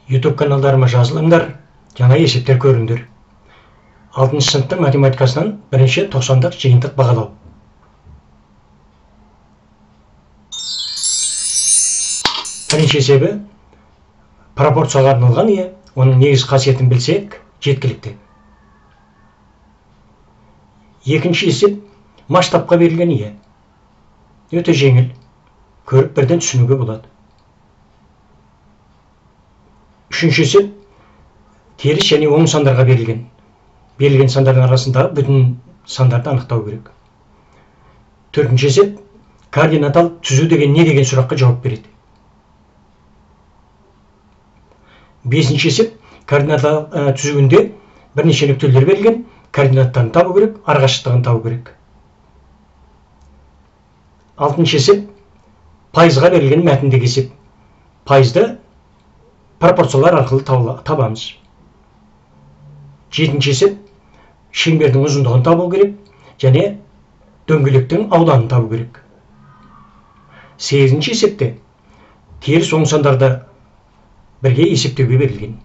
YouTube каналдарыма жазылыңдар, жаңа есептер көріңдер. 6 сыныптың математикасынан бірінші 90-дық жиынтық бағалау. Бірінші есебі пропорцияға арналған, оның негізгі қасиетін білсек жеткілікті. Екінші есеп масштабқа берілген, өте жеңіл, көріп бірден түсінуге болады. Үшінші есеп теріс және оң сандарға берілген. Берілген сандардың арасындағы бүтін сандарды анықтау керек. Төртінші есеп координаталық түзу деген не деген сұраққа жауап береді. Бесінші есеп координаталық түзуінде бірнеше нүктелер берілген, координаттарын табу керек, арақашықтығын табу керек. Алтыншы есеп пайызға берілген мәтіндік есеп. Пайызды пропорциялар арқылы табамыз. Жетінші есеп шеңбердің ұзындығын табу керек және дөңгелектің ауданын табу керек. Сегізінші есепте теріс оң сандарды бірге есептеуге берілген.